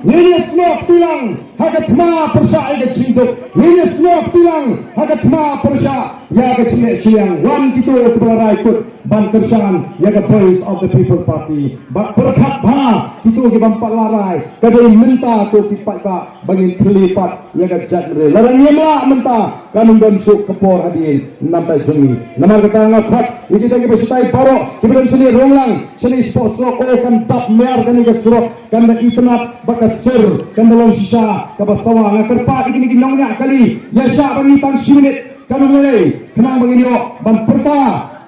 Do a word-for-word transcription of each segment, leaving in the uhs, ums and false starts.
Ngin ïa snoh kti lang ha ka thma pyrshah ïa ka jingduk. Ngin ïa snoh kti lang ha ka thma pyrshah ïa ka jingleh shiliang. Wan kito kiba la rai kut ban kyrshan ïa ka Voice of the People Party. Bad pyrkhat bha kito ki bym pat la rai. Ka dei mynta ko ki paidbah ba ngin thylli pat ïa ka jaitbynriew. Lada ngim lah mynta kan ym don shuh ka por hadien namar jong ngi. Namar kata nga khot ïa kita kiba shatai baroh kiba don shane rung lang shane shapoh surok, oh kan dap mer kane ka surok, kan da itynnad bad ka sur kan da long shisha kaba sawa. Nga kyrpad ïa kine ki nongñiah kali ïa shah ba ngi tang shi minit. Kan ym lei khnang ba ngin ïoh ban pyrta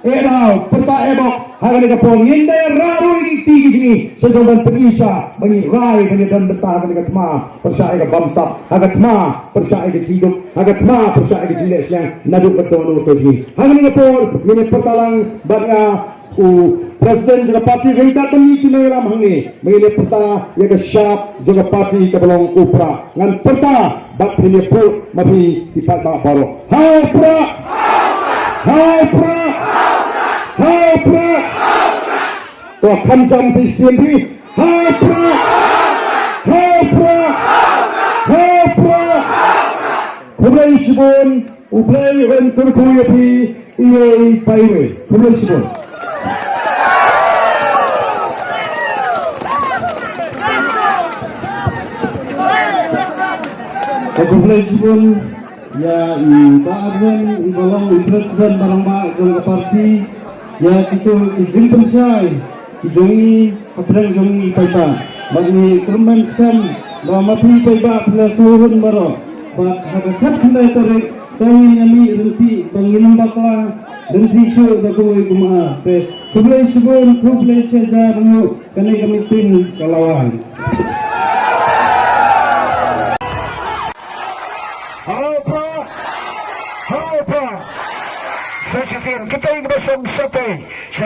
eh daw pyrta eh bok ha kane ka por. Ngin da rah ruh ïa ki kti ki jong ngi sha jong ban pyni sha ba ngi rai ban ïadon bynta ha kane ka thma pyrshah ïa ka bamsap, ha ka thma pyrshah ïa ka jingduk, ha ka thma pyrshah ïa ka jingleh shiliang naduh ka dohnud ka jong ngi. Ha kane ka por ngin ïa pyrta lang bad nga u President jong ka party ryngkat bad ngi ki nongïalam hangne. Ba ngin ïa pyrta ïa ka shap jong ka party kaba long U Prah. Ngan pyrta bad phin ïa pyrta ma phi ki paidbah baroh. Ha U Prah! Ha U Prah! Ha U Prah! To kham jam shisien phi. Ha U Prah! Ha U Prah! Ha U Prah! Khublei shibun. U Blei un kyrkhu ïa phi iwei pa iwei. Khublei shibun. Khublei shibun ïa i Bah Arvin, i ba long i president ba rangbah jong ka party, ïa kito ki jingpynshai ki jong ngi hapdeng jong ngi paidbah. Bad ngi kyrmen skhem ba ma phi paidbah phi la sngewhun baroh. Bad ha ka khatkhyndai tarik to ngin ïa mih ryntih ba ngin ym bakla ryntih shuh da kawei kumba. Te khublei shibun, khublei shihajar nguh, kane ka meeting ka la wan. Haba, haba. Sa shisien kita kiba shong shatei.